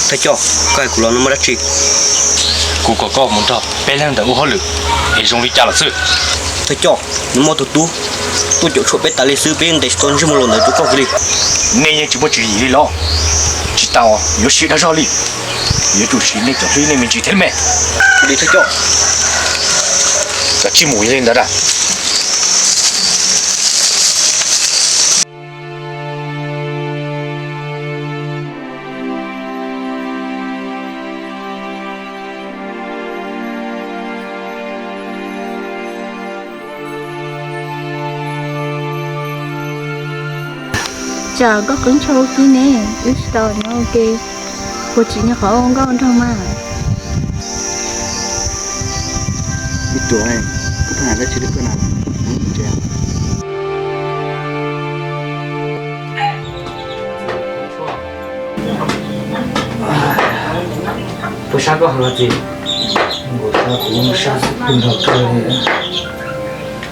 Thawj coj, koj hais kuv los no muaj dab tsi? Kuv kom koj mus nrog peb leeg ntawm ub hauj lwm es zoo li cas los xwb. Thawj coj, nws muaj tus tub tuaj caum tshuam peb tas li xwb, peb ntes tsis tau ntsej muag los ntawd rau koj kiag li. Nej yeej tsis muaj tswv yim li los? Tsis tau, yuav siv dag zog li. Yuav tsum siv nej cov hlwb nej me ntsis thiab me. Li thawj coj. Koj tsis mus li ntawd a. Tsam koj qeeb tsho ua ke ne, wb tsis tau nyob ua ke, puas tsim nyog qhov ua nkauj nraug mas? Ib ruam, koj pheej hais dab tsi rau koj na? Puas sab koj heev los txiv? Npaum no kuv sab xwb kuv nrog koj li.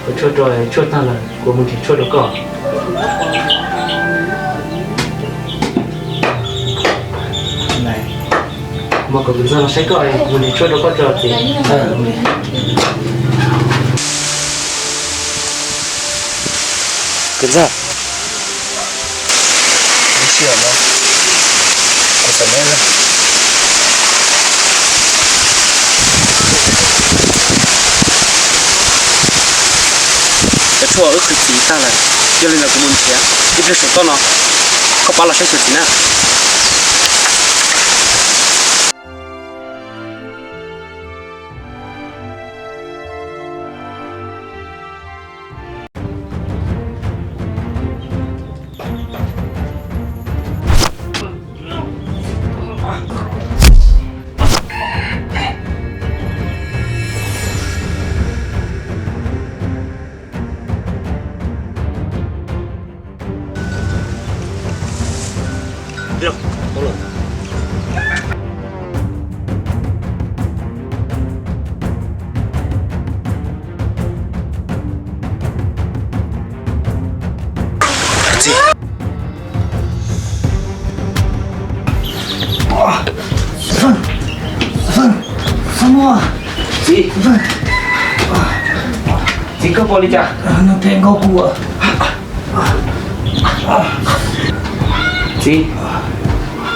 Kuv tshuaj rau tshuaj tag lawm, kuv mus nrhiav tshuaj rau koj. Mas kom Kwv Ntxawg los saib koj, kuv mus nrhiav tshuaj rau koj tso txiv. Kwv Ntxawg. Lub sij hawm no kuv xav neb lawm. Cov tshuaj wb qhwv txiv tag lawm, yog li ntawd kuv mus nrhiav ib pliag saum toj no, koj pab los saib xyuas txiv na. Txiv, txiv, koj pom li cas? Nws phem nkaus kuv. Txiv,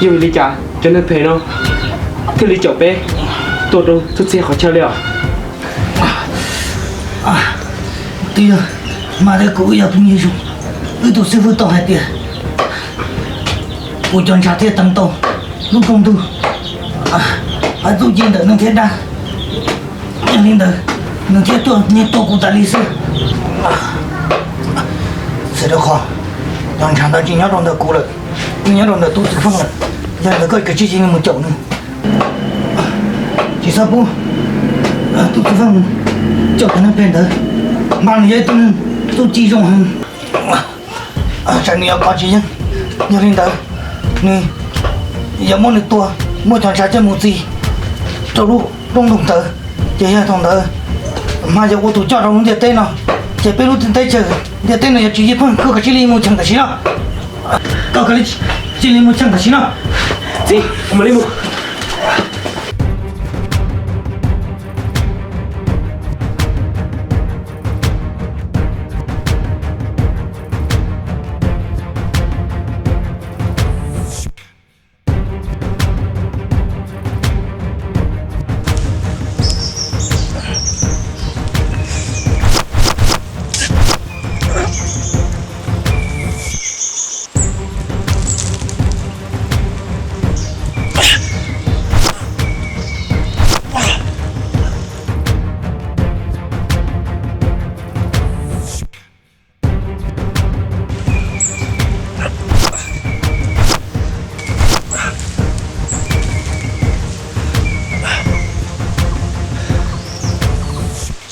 yog vim li cas cov neeg phem no thiaj li caum peb tuaj rau txhua txhia qhov chaw li os? Twb yog mas thiab kuv wb yog phooj ywg zoo, wb tus xib fwb tau hais tias kuv cov ntshav thiaj teev tau lub rooj ntug, hais txuj ci ntawm neeg thiab dab. Yog li ntawd nws thiaj tuaj nyiag tua kuv tas li xwb. Txawm rau qhov cov ntshav ntawd tsis nyob rau ntawm kuv lawm, nws nyob rau ntawm tub Txwv Feej lawm. Yog li ntawd koj kav tsij cia nws mus caum nws. Tsis txhob pub tub Txwv Feej caum cov neeg phem ntawd, mas nws yog ib tug neeg txuj ci zoo heev. Tsam nws yuav kov tsis yeej, yog li ntawd nws yuav muab nws tua, muab cov ntshav coj mus txi rau lub rooj ntug ntawd, ces yog thaum ntawd mas yuav ua tus coj rau lub ntiaj teb no, ces peb lub teb chaws ntiaj teb no yuav tsis yeej pheej. Koj kav tsij li mus cheem tam sim no. Koj kav tsij li mus cheem tam sim no. Txiv, kuv mam li mus.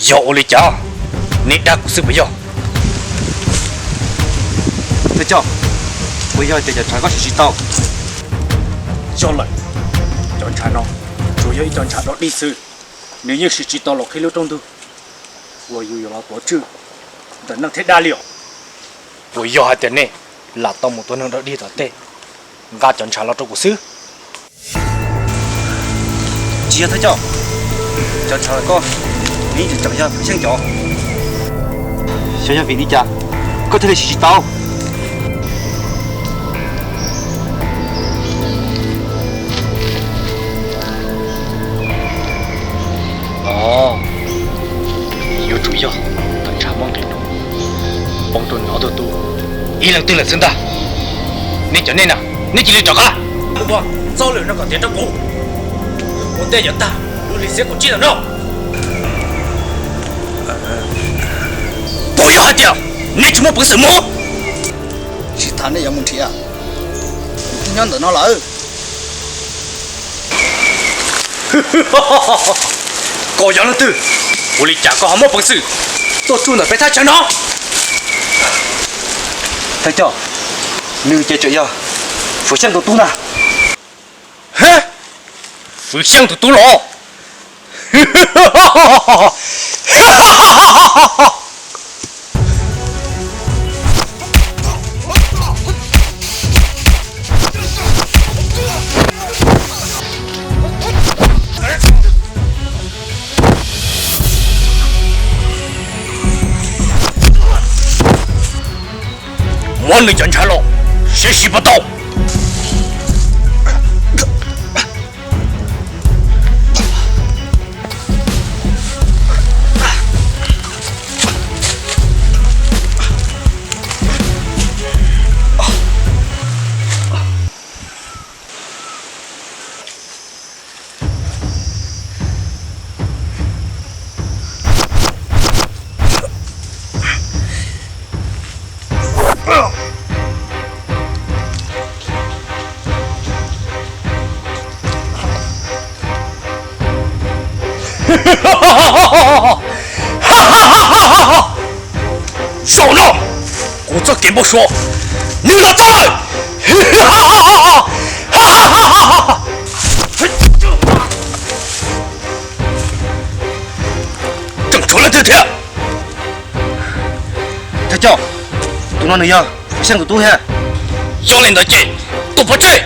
Yog ua li cas? Nej dag kuv xwb puas yog? Thawj coj, puas yog tias cov ntshav koj siv tsis tau? Yog lawm, cov ntshav no tsuas yog ib co ntshav dog dig xwb, nws yeej siv tsis tau los qhib lub rooj ntug uas yus yuav los tuav tswj ntawm neeg thiab dab li os. Puas yog hais tias nej lam tau mus tua neeg dog dig tom tej, nqa cov ntshav los rau kuv xwb? Tsis yog thawj coj, cov ntshav koj, nws yeej tseem yog Fwv Xyeej cov. Xyov yog vim li cas koj thiaj li siv tsis tau. Os, yuav tsum yog tus ntshav muaj nqis dua, poob rau nws ob tug tub ib leeg twg lawm xwb ntag. Nej cov nej na, nej cia li rov qab. Ua txoj lwm no kom tiav rau kuv, ua ntej yuav tag lub hli xiab kaum tsib ntawm no. Puas yog hais tias nej tsis muaj peev xwm mus? Tsis tas nej yuav mus nrhiav, kuv twb nyob ntawm no lawm. Koj yog leej twg? Ua li cas koj ho muaj peev xwm tuaj tsuj ntawm peb thaj chaw no? Thawj coj, nws ces tseem yog Fwv Xyeej tus tub ntag. Fwv Xyeej tus tub los? Muab nws cov ntshav los siv siv puas tau? Zaum no kuv txoj kev npau suav nws los txog lawm. Tseem tshuav leej twg thiab? Thawj coj, tus no nws yog Fwv Xyeej tus tub thiab. Yog li ntawd ces tuaj pov tseg.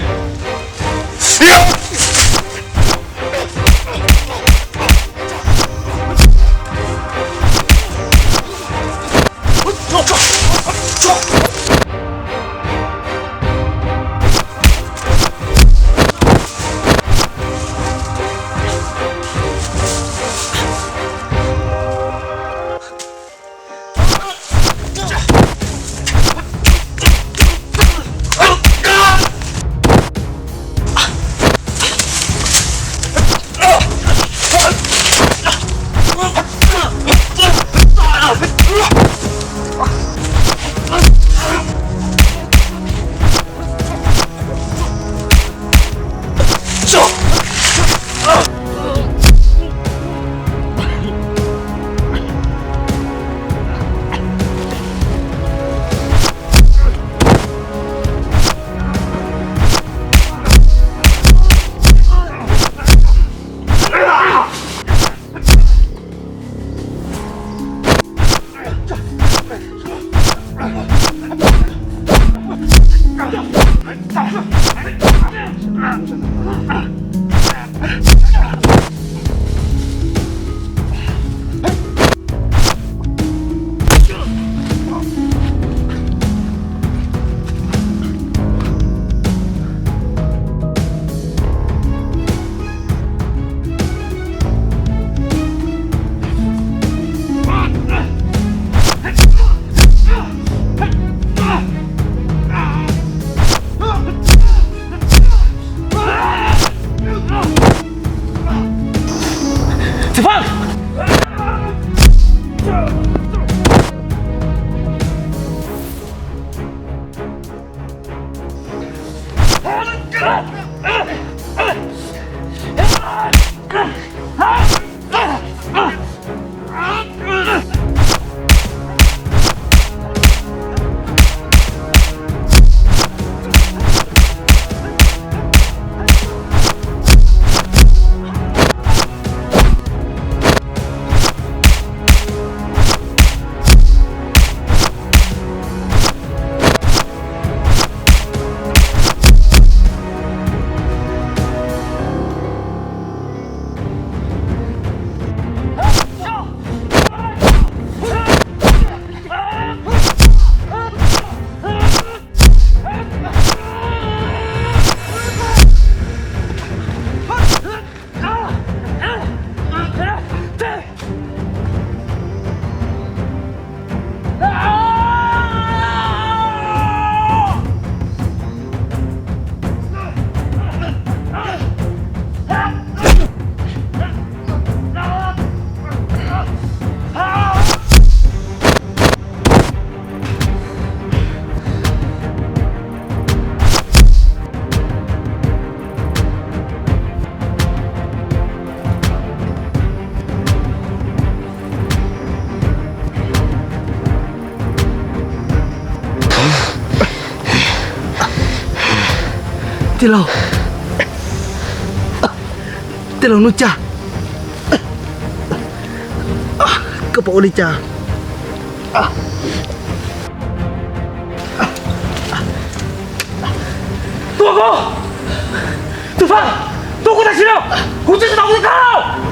Tij laug, tij laug Nuj Caj, koj puas ua li cas? Tua kuv! Tus Faj, tua kuv tam sim no! Kuv tsis tau kuv tij laug!